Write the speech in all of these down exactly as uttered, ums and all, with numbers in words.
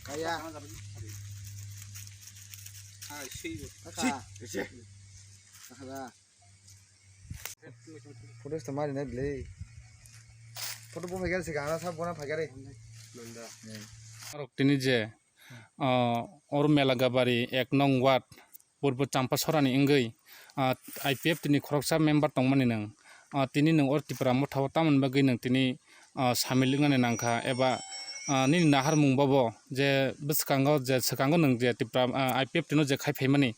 Kaya. Kaka. Kaka da. Photo se mari nai bwlwi. Photo bo phaikha se gana sa bona phaikha re. Nanda. Arok tini je, ah, or Melagabari ek nong ward, Purbo Champasorani wngwi, ah, I P F T ni khoroksa member tongmani nwng, ah, tini nwng or Tipra Motha o tamoni bagwi nwng tini, ah, samil wngnani nangkha eba, ah, nini naharmung bobo je bwskango je swkango nwng je Tipra, ah, I P F T no je khai phaimani,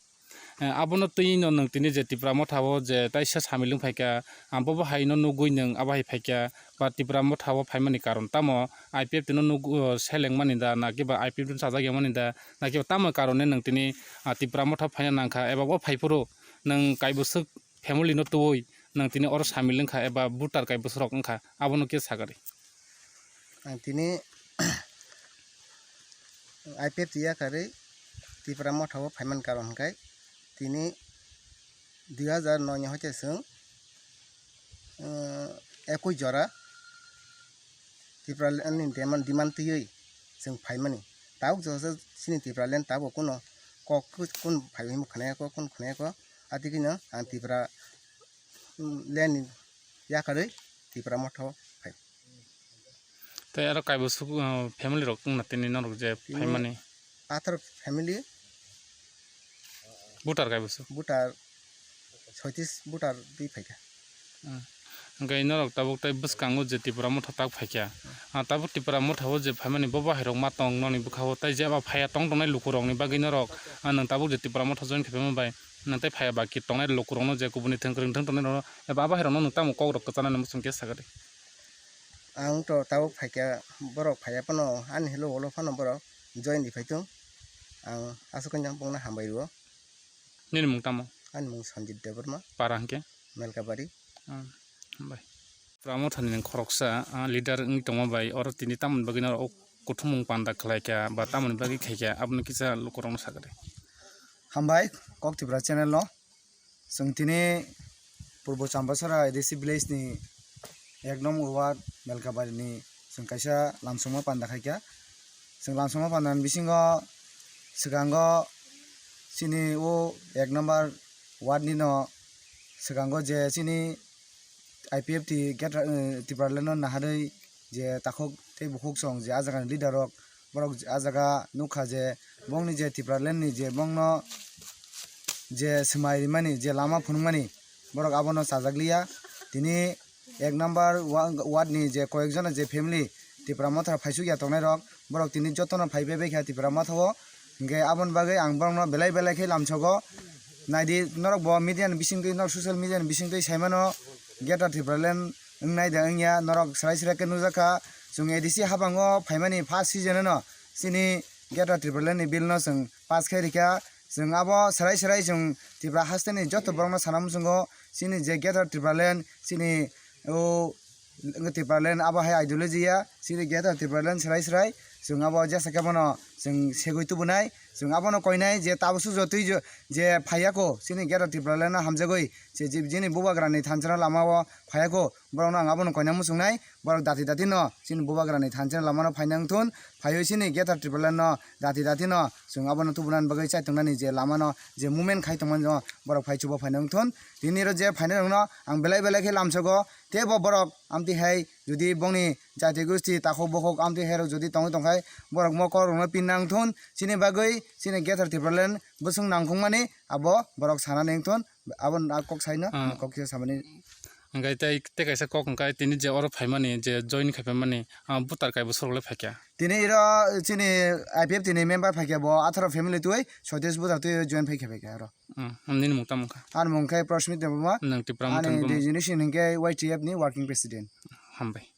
eh, abono twi no nwng tini je Tipra Motha o je taisa samil wng phaikha, ah, bobo hai no nugwi nwng abo hai phaikha ba Tipra Motha o phaimani karon tamo I P F T no nug-, uh, seleng mani da, na kiba I P F T no sajak ya mani da, na kiba tamo karone nwng tini, ah, Tipra Motha phaina nangkha, eba bo phaiphuru nwng kaibwswk family no tubui nwng tini oro samil wngkha eba voter kaibwswk rok wngkha, abono khe sagari. Ang tini I P F T yakarwi Tipra Motha o phaimani karon hwnkhe tini dui hazar noi ni hoite chwng, uh, ekui jora Tipraland ni demand, demand twiwi chwng phaimani. Tabuk jora chini Tipraland tabuk kuno kok kun phaiwi hwnwi khwnaya kho, kun khwnaya kho. Ati kino ang Tipra, mm, land ni yakarwi Tipra Motha o phai. Tei aro kaibwswk, uh, family rok wngna tini norok je tini phaimani? Atharo family. Voter kaibwswk? Voter soitis voter twi phaikha. Hmm. Hwnkhe norok tabuk tei bwskango je Tipra Motha tak phaikha. Ah, tabuk Tipra Motha o je phaimani bo bahai rok ma tong noni bwkha o, tei je abo phaiya tong tongnai luku rokni bagwi norok, ah, nwng tabuk je Tipra Motha join khaima bai, nwng tei phaiya baki tongnai luku rokno je kubuni thwng kwrwng thwng tongnai rokno, eba abo hai rokno nwng tamo kok rok kwchanani muchung khe sakha di. Ang to tabuk phaikha, borok phaiya phano ani hello olo phano borok join di phaitung. Ang aswk khe bongno hambai rwo. Nini mung tamo? Ani mung Sanjit Debbarma. Para hwnkhe? Melkabari. Hmm, hambai. Tipra Mothani nwng khoroksa, ah, leader wngwi tongma bai oro tini tamoni bagwi no o kuthumung panda khlaikha ba tamoni bagwi khaikha, aboni kisa lukurokno sakha di. Hambai, Kok Tipra channel no. Chwng tini Purbo Champasara A D C village ni ek number ward Melkabari ni chwng kaisa lamsongma panda khaikha. Chwng lamsongma panda ni bisingo swkango chini o ek number ward ni no swkango je chini I P F T Greater, eh, Tipraland no naharwi je takhuk tei bukhuk song je ah jaga ni leader rok, borok ah jaga nukha je bongni je Tipraland ni je bongno je swmai rimani, je lama phunukmani, borok abono chajak liya. Tini ek number wa-, ward ni je koyek jona je family Tipra Motha phaisuk ya tongnai rok, borok tini jotono phai bai bai kha Tipra Motha o. Hwnkhe aboni bagwi ang borokno belai belai khe lamsogo. Naidi norok bo media ni bisingtwi, norok social media ni bisingtwi saimano Greater Tipraland wngnai da wngya, norok swrai swrai khe nukjakha. Chwng A D C habango phaimani first season no chini Greater Tipraland ni bill no chwng pass khai rikha. Chwng abo swrai swrai chwng Tripura haste ni joto borokno sana muchungo chini je Greater Tipraland chini o Tipraland abo hai ideology ya, chini Greater Tipraland swrai swrai chwng abo jesa khe bono chwng segwi tubunai, chwng abono koinai je tabuk sujotwi je, je phaiya kho chini Greater Tipraland no hamjagwi je, je, jini bubagrani thansa lama o phaiya kho, borokno ang abono koina muchungnai, borok dati dati no chini bubagrani thansa lama no phaina wngthun, phaiwi chini Greater Tipraland no dati dati no chwng abono tubunani bagwi chaitongnani je lama no je movement khai tongmani no borok phai chuba phaina wngthun, tini ro je phainai rokno ang belai belai khe lamsogo, teibo borok amtwi hai jodi bongni jati gosti takhuk bukhuk amtwi hai rok jodi tongwi tongkhai, borok mo kok rokno pinna wngthun, chini bagwi chini Greater Tipraland bwswng nangkukmani abo borok sanani wngthun, abo kok saino, ah, kok kisa samani. Hwnkhe tei, tei kaisa kok hwnkhe tini je oro phaimani je join khai phaimani, ah, voter kaibwswk rok le phaikha. Tini iro chini I P F T ni member phaikha bo atharo family twi, soitis voter twi join phaikha phaikha oro. Hmm, nini mung tamo wngkha? Ani mung khe Prosmit Debbarma. Nwng Tipra Mothani buma? Ani designation hwnkhe Y T F ni working president. Hambai.